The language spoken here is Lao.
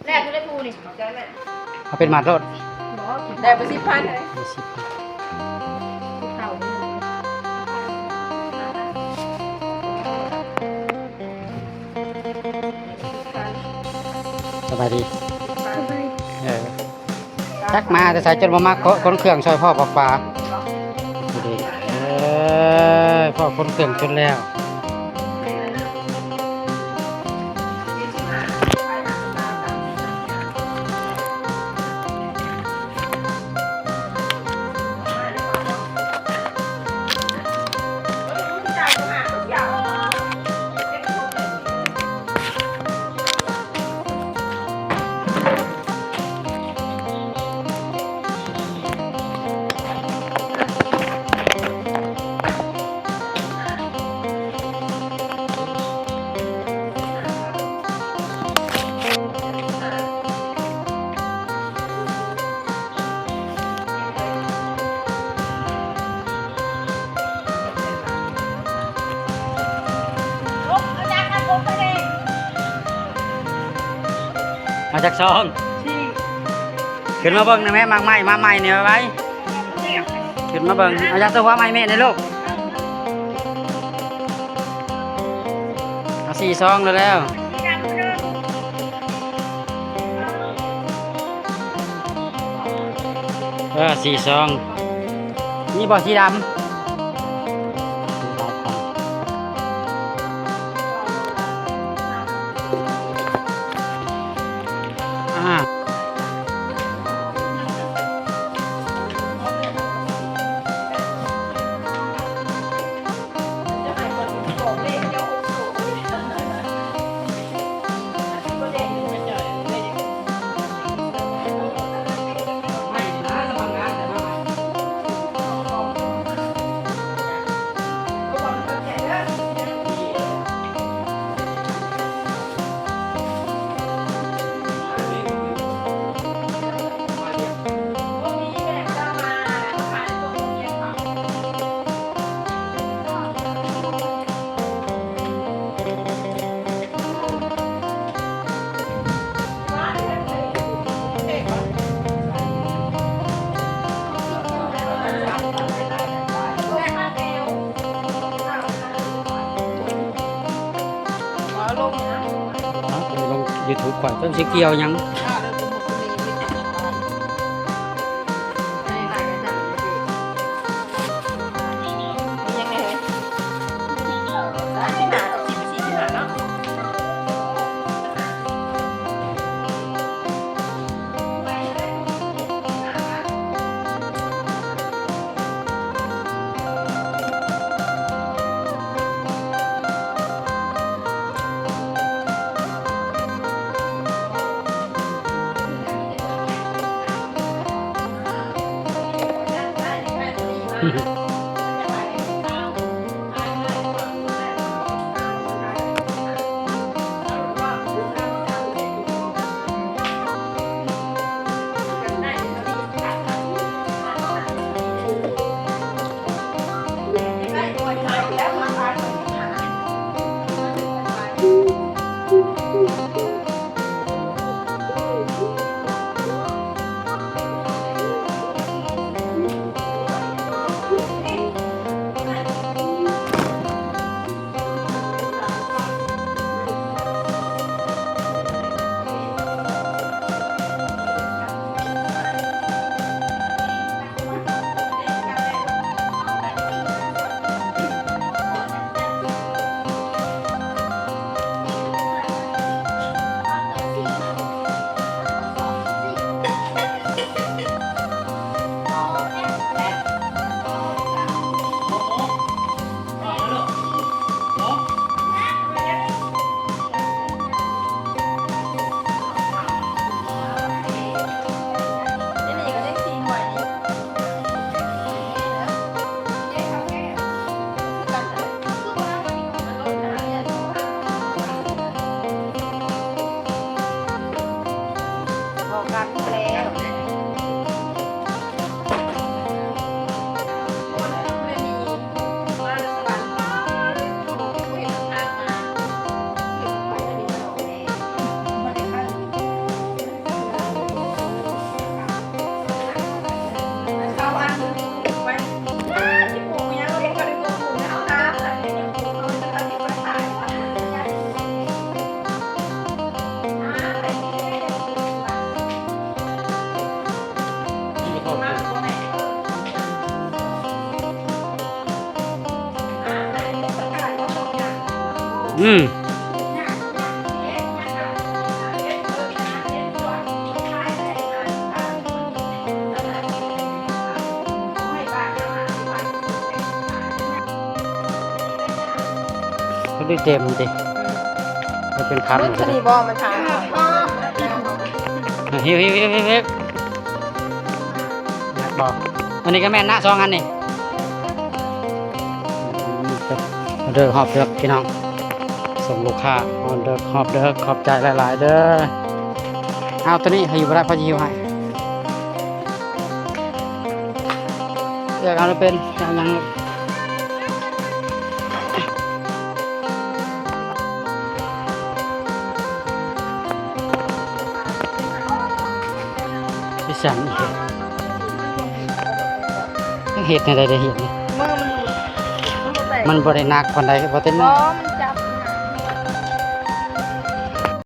ແລກຢູ່ໃນພູນີ້ ເອົາເປັນໝາດໂລດ ໄດ້ໄປສິບພັນ ໄດ້ສິບພັນ ສະບາຍດີ ເອີ ຈັກມາແຕ່ໃສ ຈົນບໍ່ມາຂົນເຄື່ອງຊ່ອຍພໍ່ປາປາ ເອີ ພໍ່ຂົນເຄື່ອງຈົນແລ້ວ. ເອົາຈັກຊອງ ຂຶ້ນມາເບິ່ງນະແມ່ ໝາກໄມ້ ມາໃໝ່ນີ້ ໄວໆ ຂຶ້ນມາເບິ່ງ ເອົາຢາຕົວຫົວມາໃຫ້ແມ່ແດ່ລູກ ເອົາສີ່ຊອງແລ້ວ. ເອີ ສີ່ຊອງ ມີບໍ່ສີດຳ? ອ່າ. ເອົາລົງ ເອົາລົງຢູທູບຂ້ອຍ ເພິ່ນຊິກ່ຽວຫຍັງ? ອືມ ກໍໄດ້ເຕັມຕິ ມັນເປັນຄັນ ມັນ ໂຕນີ້ບໍ່ ມັນຖາມ ຫິວໆໆໆ ໜັກບໍ່? ອັນນີ້ກໍແມ່ນນະ ສອງອັນນີ້ ອືມ ອໍເດີຮອບເດີພີ່ນ້ອງ ສົ່ງລູກຄ້າ ອໍເດີຮອບເດີ ຂອບໃຈຫຼາຍໆເດີ. ເອົາ ໂຕນີ້ໃຫ້ຢູ່ບໍ່ໄດ້ ພໍຊິຫິວໃຫ້ ເລືອກເອົາເປັນ ເອົາຫຍັງ ອີ່ສັງອີກ ເຮັດແນວໃດໄດ້ເຮັດນີ້ ມືມັນ ມັນບໍ່ໄດ້ໜັກປານໃດ ບໍ່ເຕັມ ບໍ່ ມັນ